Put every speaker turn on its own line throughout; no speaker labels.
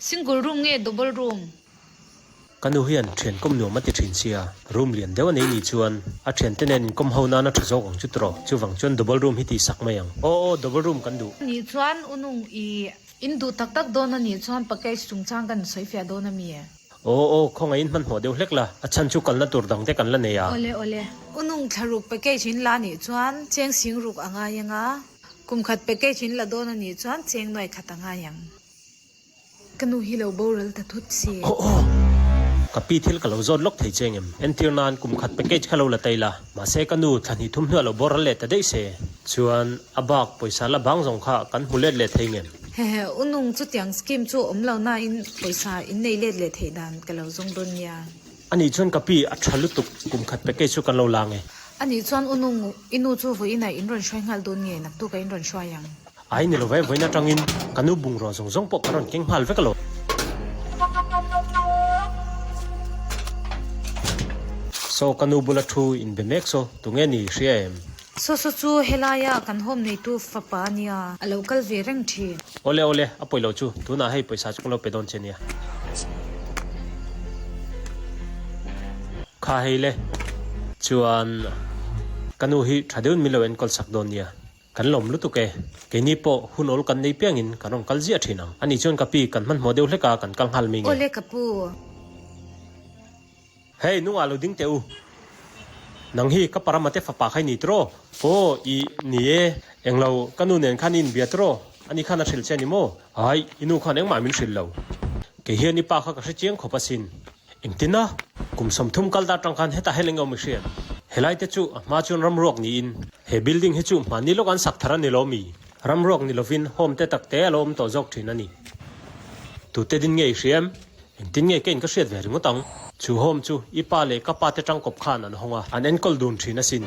Single room nge double room?
Ka nu hian thian kawm nuam a ti thin sia, room lian deuh a nei ni chuan a thiante nen inkawm ho nan a tha zawk ang chu tiraw? Chuvang chuan double room hi tih sak mai ang. Aw aw double room kan duh.
Nih chuan u nung i in duh tak tak dawn a nih chuan package chungchang kan sawi fiah dawn a mi?
Aw aw khawngaihin hmanhmawh deuh hlek la, a chhan chu kalna tur dang te kan la nei a.
Awle awle, u nung thla ruk package in la nih chuan cheng sing ruk a ngai ang a, kum khat package in la dawn a nih chuan cheng nuai khat a ngai ang. Ka nu hi lo boral ta thut si.
Aw aw! Ka pi thil ka lo zawt lawk thei che ngem? Entir nan kum khat package kha lo la tai la, mahse ka nu thla hnih thum hnuah lo boral leh ta daih se. Chuan a bak pawisa la bang zawng kha kan hmu let leh thei ngem?
Hehe, u nung chutiang scheme chu awm lo nain pawisa in nei let leh theih dan ka lo zawng dawn nia.
Anih chuan ka pi a tha lutuk kum khat package chu kan lo la nge.
Anih chuan u nung i nu chu vawiinah in rawn hruai nghal dawn nge naktuk a in rawn hruai ang.
Ai ni lo ve, vawiin atangin ka nu bungraw zawng zawng pawh ka rawn keng nghal vek alo. Saw ka nu bula thu in be mek saw, tunge ni hria em?
Saw saw chu helaia kan home neitu fapa a nia, a lo kal ve reng thin.
Awle awle, a pawi lo chu, tunah hei pawisa chu ka lo pe dawn che nia. Kha hei le, chuan ka nu hi tha deuhin min lo enkawl sak dawn nia. Kan lawm lutuk e. Keini pawh hun awl kan nei piangin kan rawn kal ziah thin ang. Ani chuan ka pi kan hmanhmawh deuh hlek a, kan kal nghal mai nge.
Awle ka pu.
Hey nungah lo ding teh u. Nang hi ka Paramate fapa kha i ni tiraw? Aw i ni e. Englo, ka nu nen khan i inbia tiraw? Ani khan a hrilh che a ni maw? Ai, i nu khan engmah min hrilh lo. Kei hian i pa kha ka hre chiang khawp asin. Engtin a? Kum 30 kal ta atang khan hetah hian eng awm i hriat? Helai te chu a hma chuan ramruak niin he building hi chu hmanni lawk an sak thar a ni lo mi? Ramruak ni lovin home te tak te a lo awm tawh zawk thin a ni. Tute din nge i hria em? Engtin nge ka in ka hriat ve ringawt ang? Chu home chu i pa leh ka pa te tangkawp khan an hawng a, an enkawl dun thin asin.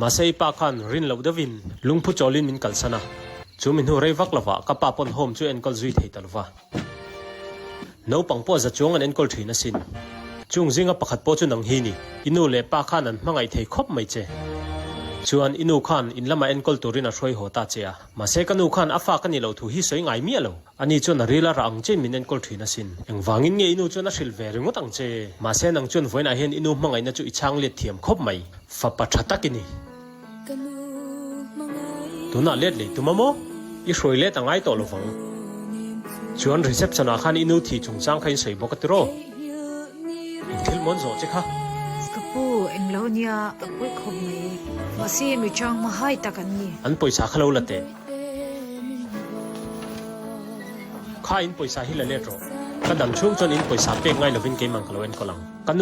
Mahse i pa khan rin loh deuhin lungphu chawlin min kalsan a. Chu mi hnu rei vak lovah ka pa pawn home chu enkawl zui thei ta lova. Naupang pawh za chuang an enkawl thin asin. Chung zinga pakhat pawh chu nang hi ni. I nu leh pa khan an hmangaih thei khawp mai che. Chuan i nu khan in lama enkawl turin a hruai haw ta che a. Mahse ka nu khan a fa ka nih loh thu hi sawi ngai miah lo. Ani chuan a ril a rah ang chein min enkawl thin asin. Engvangin nge i nu chuan a hrilh ve ringawt ang che? Mahse nang chuan vawiinah hian i nu hmangaihna chu i chhang let thiam khawp mai. Fapa tha tak i ni. Tunah let lei tum a maw? I hruai let a ngai tawh lo vang. Chuan reception ah khan i nu thih chungchang kha in sawi bawk a tiraw? Eng thil mawn zawh che kha?
Ka pu, eng lo nia, a pawi khawp mai. Mahse mi chang hmahai tak an ni.
An pawisa kha lo la teh. Kha in pawisa hi la let rawh. Ka dam chhung chuan in pawisa pek ngai lovin keimah ka lo enkawl ang. Ka nu.